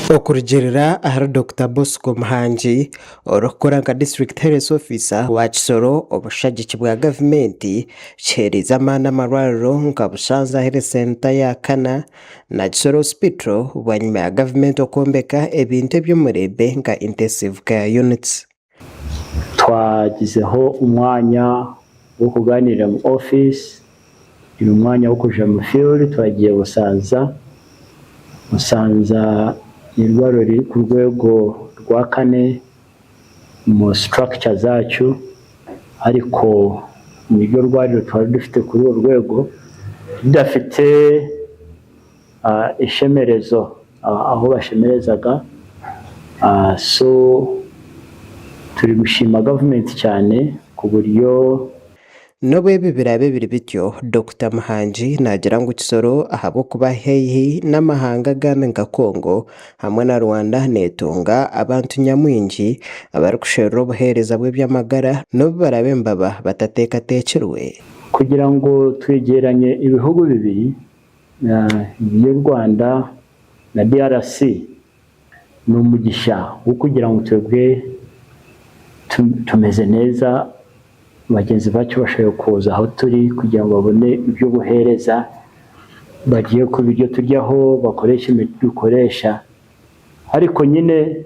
Okurugiirira ahari Dokita Bosco Muhangi, orikukora nka District Health Officer wa Kisoro, obushagiki bwa gavumenti kiheereize amaani amarwariro nka Busanza Health Centre ya kana na Kisoro Hospital bwanyima ya gavumenti okwombeka ebintu eby'omureebe nka Intensive Care Units. Twagizeho omwanya gw'okugaaniira omu ofiisi, tugira omwanya gw'okuja omu field twagiire Busanza. Busanza n'eirwariro riri ku rwego rwa kane omu structure zaakyo ariko niryo rwariro twari dufite kuri orwo rwego ridafite Ishemerezo ahu bashemerezaga so turi gushima gavumenti cyane ku buryo. N'obu ebi biraabe biri bityo, Dokita Muhangi naagira ngu Kisoro ahabw'okuba haihi n'amahanga agandi nka Congo hamwe na Rwanda neetunga abantu nyamwingi abarikusherura obuheereza bw'eby'amagara n'obu baraabe nibaba batateekateekirwe. Kugira ngu twegyeranye ebihugu bibiri, By'u Rwanda na DRC n'omugisha gw'okugira ngu twebwe tumeze neza bagyenzi bacu bashoboire kuza ahu turi kugira ngu babone eby'obuheereza barye ku biryo turyaho bakoreshe emiti tukoresha ariko nyine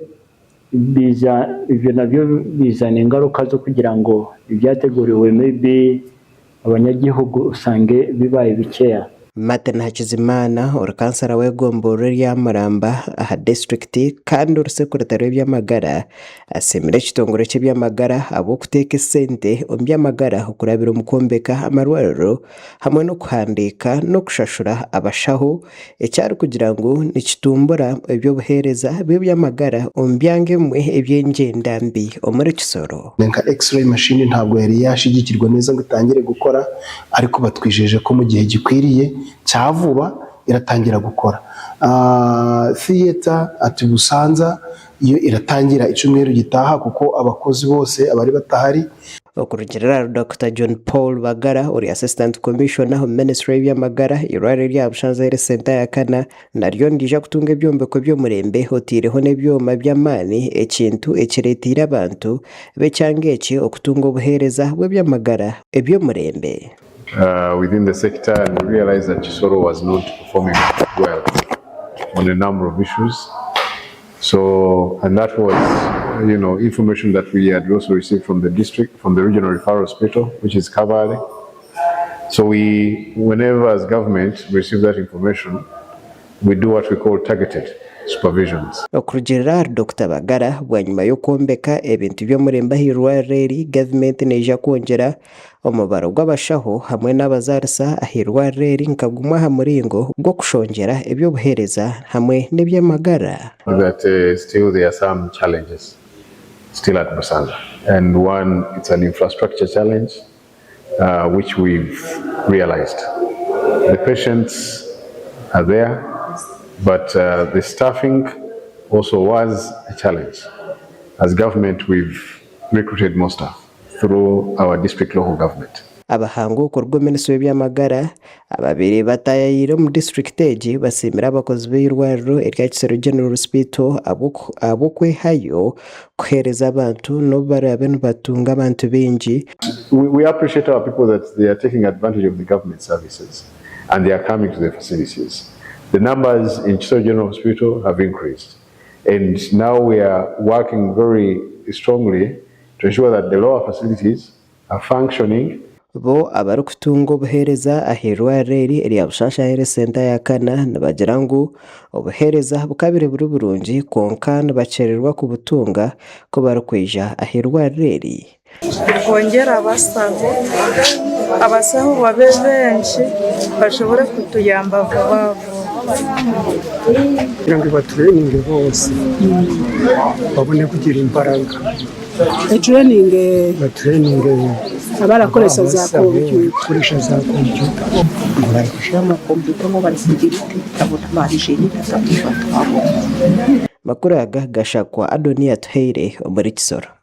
ebyo nabyo bizana engaruka z'okugira ngu ebyateguriwe maybe Abanyagihugu osange bibaye bikyeya. Martin Hakizimana ori kansara w'egomborora erya Muramba aha disiturikiti kandi ori sekuritare w'eby'amagara asiimire ekitongore ky'eby'amagara ahabw'okuteeka esente omu by'amagara okurabira omu kwombeka amarwariro hamwe n'okuhandiika n'okushashura abashaho eki arikugira ngu nikitumbura eby'obuheereza bw'eby'amagara omu byanga ebimwe eby'engyenda mbi omuri Kisoro. Nka X-ray machine ntabwo yari yashigikirwa neza ngu etangire gukora ariko batwijeje ko mu gihe gikwiriye cya vuba iratangira gukora. Theatre at Busanza yo iratangira icyumweru gitaha kuko abakozi bose abari batahari. Okurugiirira ahari Dokita John Paul Bagara ori Assistant Commissioner omu minisitule y'eby'amagara, eirwariro erya Bushanza Health Centre ya kana naryo niriija kutunga ebyombeko by'omurembe otaireho n'ebyoma by'amaani ekintu ekireeteire abantu b'ekyanga eki okutunga obuheereza bw'eby'amagara eby'omurembe. Within the sector and we realized that Kisoro was not performing well on a number of issues. So, and that was, you know, information that we had also received from the district, from the regional referral hospital, which is Kabale. So we, whenever as government we receive that information, we do what we call targeted supervisions. Okurugiirira ahari Dokita Bagara, bwanyima y'okwombeka ebintu by'omurembe ah'eirwariro eri, gavumenti neija kwongyera Omubaro gw'abashaho hamwe n'abazaarisa ah'eirwariro eri nka gumwe aha muringo gw'okushongyera eby'obuheereza hamwe n'eby'amagara. That still there are some challenges still at Busanza and one it's an infrastructure challenge which we've realized the patients are there but the staffing also was a challenge as government we've recruited more staff. through our district local government. Abahangu kuruga omu minisitule y'eby'amagara ababaire bataayayiire omu disiturikiti egi basiimire abakozi b'eirwariro erya Kisoro General Hospital ahabw'okwehayo kuheereza abantu n'obu baraabe nibatunga abantu baingi. We appreciate our people that they are taking advantage of the government services and they are coming to the facilities. The numbers in Kisoro General Hospital have increased and now we are working very strongly to ensure that the lower facilities are functioning. Bo abarikutunga obuheereza ah'eirwariro eri erya Bushasha Health Centre ya kana nibagira ngu obuheereza bukabire buri burungi kwonka nibakyererwa kubutunga ku barikwija ah'eirwariro eri. Twongyere abasaho, abasaho babe baingi bashobore kutuyamba vuba vuba. Kugira ngu batureyininge bonse babone kugira embaraga. Etureyininge Batureyininge abarakoresa za kompyuta. Kukoresha za kompyuta. Ngu bari kushira omu kompyuta ngu bari kugira iti Makuru aga gashakwa Adonia Atuhaire omuri Kisoro.